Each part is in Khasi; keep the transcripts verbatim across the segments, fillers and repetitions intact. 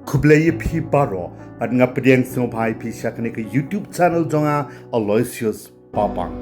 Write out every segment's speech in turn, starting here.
Khublei ïa phi baroh, bad nga pdiang sngewbha ïa phi sha kane ka YouTube channel jong nga, Aloysius Papang.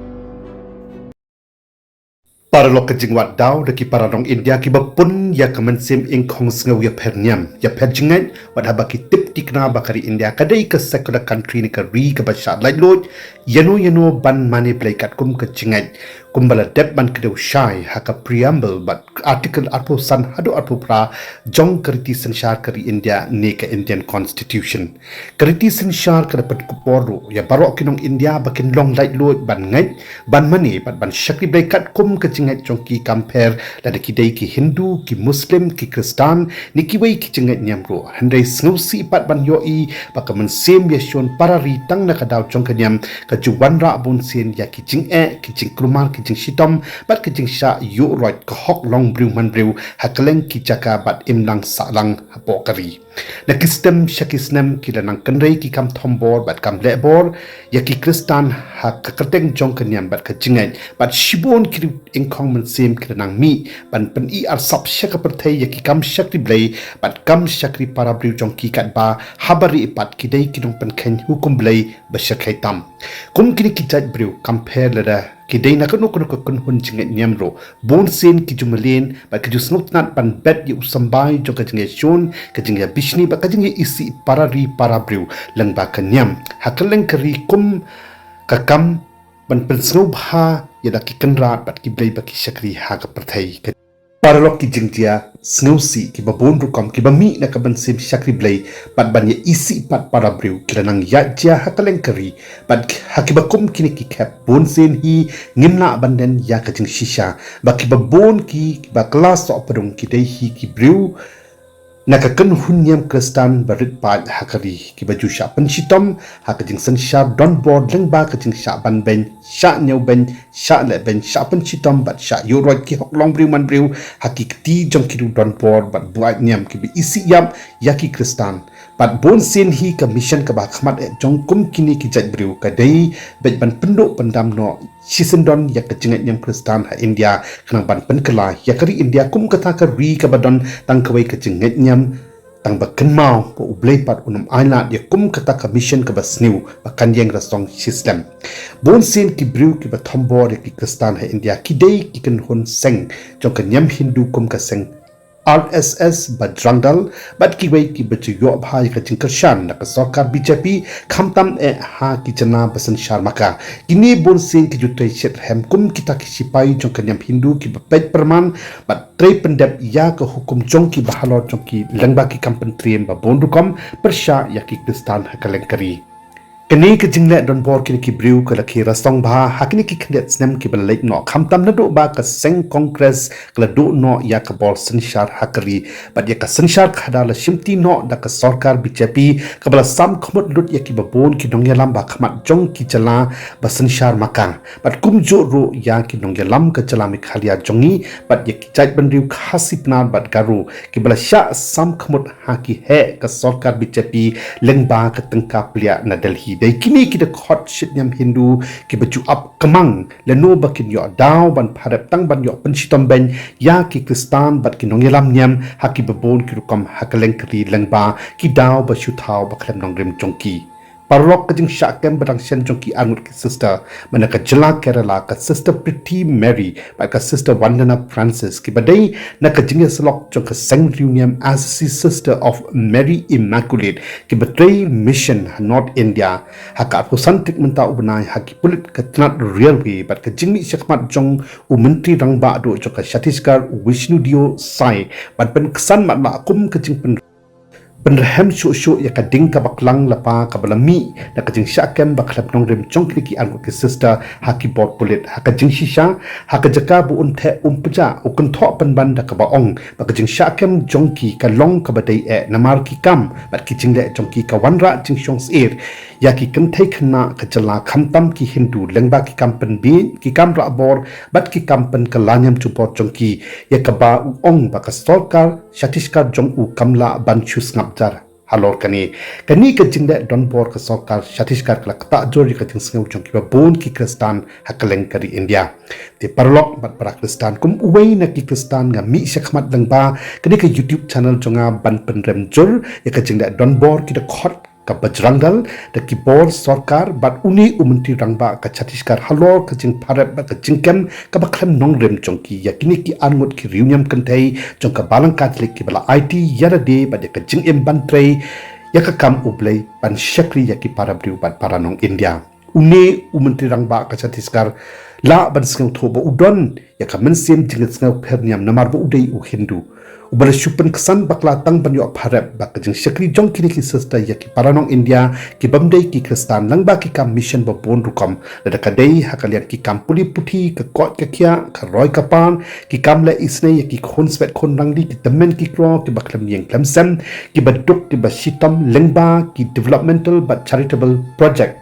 Paralok, ka jingwad daw da ki para nong India kiba pun ïa ka mynsiem ingkhong sngew ïapher niam ïapher jingngeit, wat haba ki tip tikna ba ka ri India ka dei ka secular country ne ka ri kaba shah laitluid ïano ïano ban mane Blei katkum ka jingngeit, kumba la dep ban kdew shai ha ka preamble bad article arphew san haduh arphew phra jong ka riti synshar ka ri India ne ka Indian Constitution. Ka riti synshar ka da pynkupbor ruh ïa baroh ki nong India ba kin long laitluid ban ngeit, ban mane bad ban shakri Blei katkum ka jingngeit jong ki, kam pher lada ki dei ki Hindu, ki Muslim, ki Khristan ne kiwei ki jingngeit niam ruh. Hynrei sngewsih pat ban ïohi ba ka mynsiem ïashun para ri tang na ka daw jong ka niam ka ju wanrah bunsien ïa ki jingeh, ki jingkulmar, ki jingshitom bad ki jingshah ïuhroit ka hok long briew man briew ha kylleng ki jaka bad imlang sahlang hapoh ka ri. Na ki snem sha ki snem ki la nang kynrei ki kam thombor bad kam lehbor ïa ki Khristan ha ka kyrteng jong ka niam bad ka jingngeit, bad shibun ki riew ingkhong mynsiem ki la nang mih ban pyni arsap sha ka pyrthei ïa ki kam shakri Blei bad kam shakri para briew jong ki, katba ha barieh pat ki dei ki nongpynkheiñ hukum Blei ba shyrkhei tam. Kum kine ki jait briew, kam pher lada ki dei na kano kano ka kynhun jingngeit niam ruh, bunsien ki ju mlien bad ki ju sngewtynnad ban bet ïa u symbai jong ka jingïashun, ka jingïabishni bad ka jingïaisih para ri para briew lyngba ka niam ha kylleng ka ri, kum ka kam ban pynsngewbha ïa la ki kynrad bad ki blei ba ki shakri ha ka pyrthei. Ka paralok, ki jingjia sngewsih kiba bun rukom kiba mih na ka mynsiem shakri Blei bad ban ïaisih pat para briew ki la nang ïaid jia ha kylleng ka ri, bad ha kiba kum kine ki khep bunsien hi ngim lah ban len ïa ka jingshisha ba kiba bun ki, kiba kylla sohpdung ki dei hi ki briew na ka kynhun niam Khristan ba rit paid ha ka ri, kiba ju shah pynshitom ha ka jingsynshar donbor lyngba ka jingshah banbeiñ, shah ñiewbeiñ, shah lehbeiñ, shah pynshitom bad shah ïuhroit ki hok long briew man briew ha ki kti jong ki riew donbor bad buaid niam kiba isih ïap ïa ki Khristan. Bad bunsien hi ka mission kaba khmat eh jong kum kine ki jait briew ka dei beit ban pynduh pyndam noh shisyndon ïa ka jingngeit niam Khristan ha India, khnang ban pynkylla ïa ka ri India kum kata ka ri kaba don tang kawei ka jingngeit niam tang ba kynmaw ba U Blei pat un ym ailad ïa kum kata ka mission kaba sniew ba kan ïeng rasong shisyndon. Bunsien ki briew kiba thombor ïa ki Khristan ha India ki dei ki kynhun seng jong ka niam Hindu kum ka seng R S S, Bajrang Dal bad kiwei kiba ju ïoh bha ïa ka jingkyrshan na ka sorkar B J P, khamtam eh ha ki jylla ba synshar ma ka. Kine bunsien ki ju trei shitrhem kum kita ki shipai jong ka niam Hindu kiba peit pyrman bad trei pyndep ïa ka hukum jong ki bahalor jong ki lyngba ki kam pyntriem ba bun rukom pyrshah ïa ki Khristan ha kylleng ka ri. Kane ka jingleh donbor kine ki briew ka la khie rasong bha ha kine ki khyndiat snem kiba la leit noh, khamtam naduh ba ka seng Congress ka la duh noh ïa ka bor synshar ha ka ri, bad ïa ka synshar khadar la shimti noh da ka sorkar B J P kaba la sam khmut lut ïa kiba bun ki nongïalam ba khmat jong ki jylla ba synshar ma ka, bad kumjuh ruh ïa ki nongïalam ka jylla Meghalaya jong ngi bad ïa ki jaitbynriew Khasi, Pnar bad Garo kiba la shah sam khmut ha ki heh ka sorkar B J P lyngba ka tyngka pliah na Delhi. Dei kine ki dkhot shitniam Hindu kiba ju ap kmang lano ba kin ïoh daw ban pharep tang ban ïoh pynshitom beiñ ïa ki Khristan bad ki nongïalam niam ha kiba bun ki rukom ha kylleng ka ri lyngba ki daw ba shu thaw ba khlem nongrim jong ki. Paralok, ka jingshah kem ba dang shen jong ki arngut ki sister, mynta ka jylla Kerala, ka Sister Pretty Mary bad ka Sister Vandana Francis, kiba dei na ka jingïasyllok jong ka seng riewniam Assisi Sister of Mary Immaculate, kiba trei mission ha North India, ha ka arphew san tarik mynta u bnai, ha ki pulit ka tnat railway bad ka jingmih shakhmat jong u Myntri Rangbah duh jong ka Chhattisgarh, u Vishnu Deo Sai, ban pynksan matlah kum ka jingpyn pynrhem shuh shuh ïa ka ding kaba klang lypa kaba la mih na ka jingshah kem ba khlem nongrim jong kine ki arngut ki sister ha ki bor pulit. Ha ka jingshisha, ha ka jaka ba un theh um pjah, u kynthoh pynban da kaba ong ba ka jingshah kem jong ki ka long kaba dei eh namar ki kam bad ki jingleh jong ki ka wanrah jingshong syier ïa ki kynthei khynnah ka jylla, khamtam ki Hindu, lyngba ki kam pynbieit, ki kam rah bor bad ki kam pynkylla niam jubor jong ki, ïa kaba u ong ba ka sorkar Chhattisgarh jong u kam lah ban shu sngap jar Halor kane, kane ka jingleh donbor ka sorkar Chhattisgarh ka la ktah jur ïa ka jingsngew jong kiba bun ki Khristan ha kylleng ka ri India. Te paralok bad para Khristan, kum uwei na ki Khristan, nga mih shakhmat lyngba kane ka YouTube channel jong nga ban pynrem jur ïa ka jingleh donbor ki dkhot ka Bajrang Dal da ki bor sorkar bad une u Myntri Rangbah ka Chhattisgarh halor ka jingpharep bad ka jingkem kaba khlem nongrim jong ki ïa kine ki arngut ki riewniam kynthei jong ka Balang Catholic kiba la aiti ïa lade bad ïa ka jingim ban trei ïa ka kam U Blei ban shakri ïa ki para briew bad para nong India. Une u Myntri Rangbah ka Chhattisgarh lah ban sngewthuh ba u don ïa ka mynsiem jingsngew pher niam namar ba u dei u Hindu, uba la shu pynksan bakla tang ban ïoh pharep ba ka jingshakri jong kine ki sister ïa ki para nong India ki bym dei ki Khristan lyngba ki kam mission ba bun rukom, lada ka dei ha ka liang ki kam pule puthi, ka koit ka khiah, ka roi ka par, ki kam leh isynei ïa ki khun swet khun rangli, ki tymmen ki kro kiba khlem ïeng khlem sem, kiba duk kiba shitom, lyngba ki developmental bad charitable project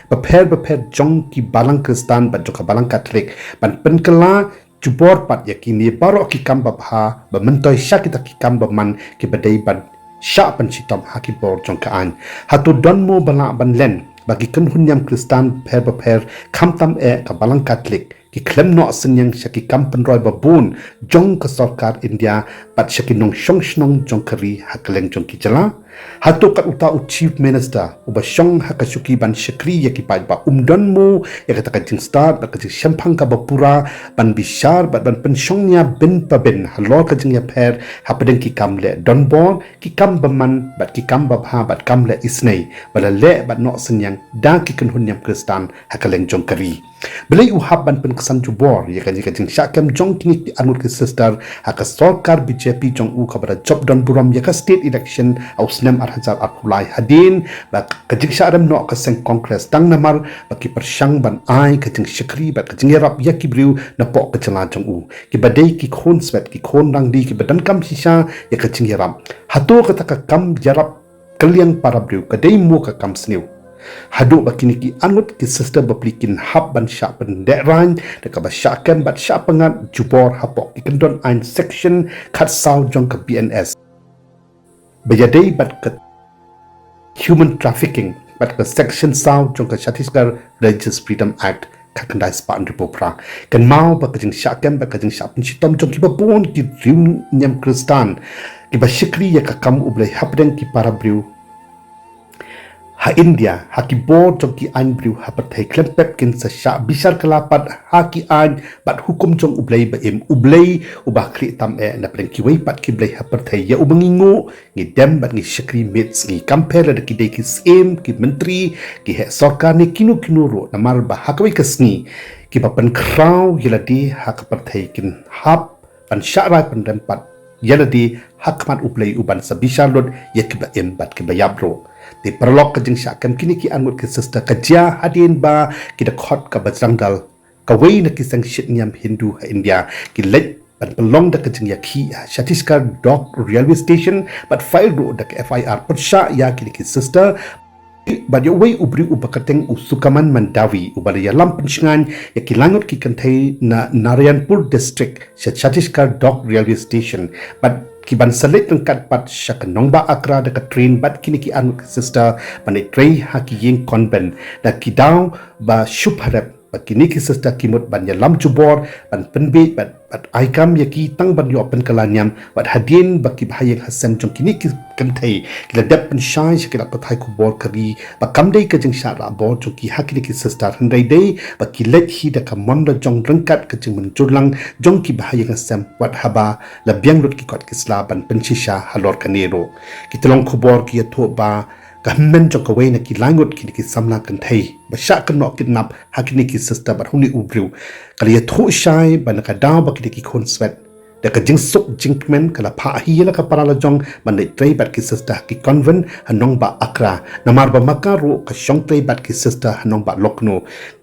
bapher bapher jong ki Balang Khristan bad jong ka Balang Catholic, ban pynkylla jubor pat ïa kine baroh ki kam babha ba myntoi sha kita ki kam bymman kiba dei ban shah pynshitom ha ki bor jong ka aiñ. Hato don mo ba lah ban len ba ki kynhun niam Khristan bapher bapher, khamtam eh ka Balang Catholic, ki khlem noh synñiang sha ki kam pynroi ba bun jong ka sorkar India bad sha ki nongshong shnong jong ka ri ha kylleng jong ki jylla? Hato kat uta u Chief Minister uba shong ha ka shuki ban shakri ïa ki paidbah um don mo ïa kata ka jingstad bad ka jingshemphang kaba pura ban bishar bad ban pynshong nia bin pa bin halor ka jingïapher hapdeng ki kam leh donbor, ki kam bymman bad ki kam babha bad kam leh isynei ba la leh bad noh synñiang da ki kynhun niam Khristan ha kylleng jong ka ri? Balei u hap ban pynksan jubor ïa kane ka jingshah kem jong kine ki arngut ki sister ha ka sorkar B J P jong u kaba la jop don burom ïa ka state election ha u snem ar hajar arphew lai, hadien ba ka jingshah rem noh ka seng Congress tang namar ba ki pyrshang ban ai ka jingshakri bad ka jingïarap ïa ki briew napoh ka jylla jong u, kiba dei ki khun swet ki khun rangli kiba donkam shisha ïa ka jingïarap? Hato kata ka kam ïarap kylliang para briew ka dei mo ka kam sniew? Haduh ba kine ki arngut ki sister bapli kin hap ban shah pyndeh rain da kaba shah kem bad shah pyngngad jubor hapoh ki kyndon aiñ section khatsaw jong ka B N S ba ïadei bad ka human trafficking bad ka section saw jong ka Chhattisgarh Religious Freedom Act khatkhyndai spah hynriewphew phra. Kynmaw ba ka jingshah kem bad ka jingshah pynshitom jong kiba bun ki riewniam Khristan kiba shakri ïa ka kam U Blei hapdeng ki para briew ha India ha ki bor jong ki aiñ briew ha pyrthei khlem pep kin sa shah bishar kylla pat ha ki aiñ bad hukum jong U Blei ba im, U Blei uba khlieh tam eh napdeng kiwei pat ki blei ha pyrthei ïa uba ngi nguh, ngi dem bad ngi shakri miet sngi, kam pher lada ki dei ki syiem, ki myntri, ki heh sorkar ne kino kino ruh, namar ba ha kawei ka sngi kiba pynkhraw ïa lade ha ka pyrthei kin hap ban shah rai pynrem pat ïa lade ha khmat U Blei uban sa bishar lut ïa kiba im bad kiba ïap ruh. Te paralok, ka jingshah kem kine ki arngut ki sister ka jia hadien ba ki dkhot ka Bajrang Dal, kawei na ki seng shit niam Hindu ha India, ki leit ban pynlong da ka jingïakhih ha Chhattisgarh Dock Railway Station bad file ruh da ka F I R pyrshah ïa kine ki sister bad ïa uwei u briew uba kyrteng u Sukaman Mandavi uba la ïalam pynshngaiñ ïa ki laingut ki kynthei na Narayanpur District sha Chhattisgarh Dock Railway Station bad ki ban sa leit ryngkat pat sha ka nongbah Agra da ka train bad kine ki arngut ki sister ban leit trei ha ki ïing convent da ki daw ba shu pharep ba kine ki sister ki mut ban ïalam jubor ban pynbiej bad, bad ai kam ïa ki tang ban ïoh pynkylla niam bad hadien ba ki bahaïing hasem jong kine ki kynthei ki la dep pynshai sha ki lad pathai khubor ka ri ba kam dei ka jingshah rah bor jong ki ha kine ki sister, hynrei dei ba ki leit hi da ka mon la jong ryngkat ka jingmynjur lang jong ki bahaïing hasem wat haba la biang lut ki kot ki sla ban pynshisha halor kane ruh. Ki tyllong khubor ki ïathuh ba ka hynmen jong kawei na ki laingut kine ki samla kynthei ba shah kynnoh kidnap ha kine ki sister bad une u briew ka la ïathuh shai ba na ka daw ba kine ki khun swet da ka jingsuk jingkmen ka la phah hi ïa la ka para la jong ban leit trei bad ki sister ha ki convent ha nongbah Agra, namar ba ma ka ruh ka shong trei bad ki sister ha nongbah Lucknow.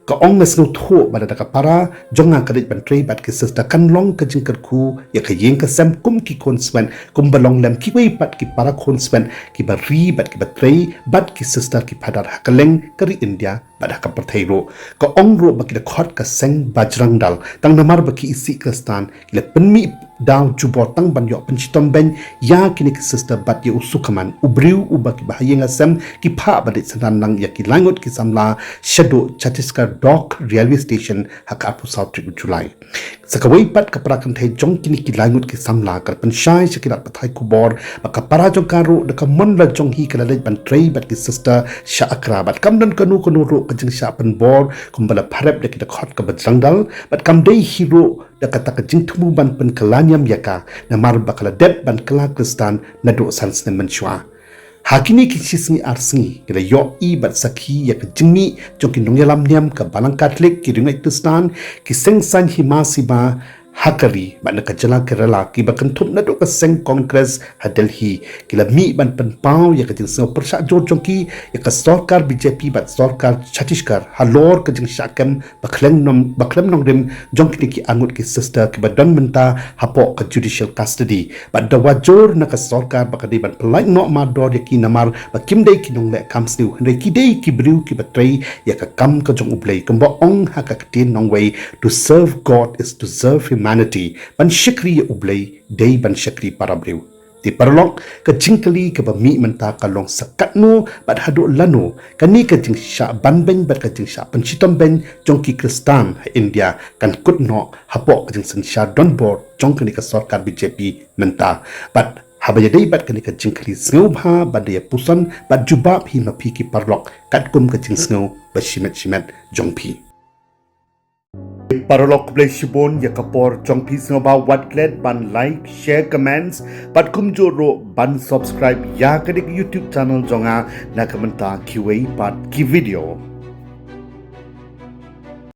Ka ong, nga sngewthuh ba lada ka para jong nga ka leit ban trei bad ki sister kan long ka jingkyrkhu ïa ka ïing ka sem kum ki khun swet, kumba long lem kiwei pat ki para khun swet kiba ri bad kiba trei bad ki sister ki phadar ha kylleng ka ri India bad ha ka pyrthei ruh. Ka ong ruh ba ki dkhot ka seng Bajrang Dal tang namar ba ki isih Khristan ki la pynmih daw jubor tang ban ïoh pynshitom beiñ ïa kine ki sister bad ïa u Sukaman, u briew uba ki bahaïing hasem ki phah ba dei synran lang ïa ki laingut ki samla shaduh Chhattisgarh Dock Railway Station ha ka arphew saw tarik u July. Sa kawei pat ka para kynthei jong kine ki laingut ki samla ka la pynshai sha ki lad pathai khubor ba ka para jong ka ruh da ka mon la jong hi ka la leit ban trei bad ki sister sha Accra bad kam don kano kano ruh ka jingshah pynbor kumba la pharep da ki dkhot ka Bajrang Dal bad kam dei hi ruh da kata ka jingthmu ban pynkylla niam ïa ka namar ba ka la dep ban kylla Khristan naduh san snem mynshuwa. Ha kine ki shi sngi ar sngi ki la ïohi bad sakhi ïa ka jingmih jong ki nongïalam niam ka Balang Katholik, ki riewngeit Khristan, ki seng saiñ hima sima ha ka ri bad na ka jylla Kerala kiba kynthup naduh ka seng Congress ha Delhi ki la mih ban pynpaw ïa ka jingsngew pyrshah jur jong ki ïa ka sorkar B J P bad sorkar Chhattisgarh halor ka jingshah kem ba khlem nong, ba khlem nongrim jong kine ki arngut ki sister kiba don mynta hapoh ka judicial custody. Bad da wad jur na ka sorkar ba ka dei ban pyllait noh mardor ïa ki namar ba kim dei ki nongleh kam sniew hynrei ki dei ki briew kiba trei ïa ka kam ka jong U Blei kumba ong ha ka ktien nongwei, "To serve God is to serve humanity." Ban shakri ïa U Blei dei ban shakri para briew. Te paralok, ka jingkylli kaba mih mynta ka long sa katno bad haduh lano kane ka jingshah ban beiñ bad ka jingshah pynshitom beiñ jong ki Khristan ha India kan kut noh hapoh ka jingsynshar donbor jong kane ka sorkar B J P mynta. Bad haba ïadei bad kane ka jingkylli, sngewbha ban da ïa puson bad jubab hi ma phi ki paralok katkum ka jingsngew ba shimet shimet jong phi. Paralok, khublei shibun ïa ka por jong phi. Sngewbha wat klet ban like, share, comments bad kumjuh ruh ban subscribe ïa kane ka YouTube channel jong nga na ka bynta kiwei pat ki video.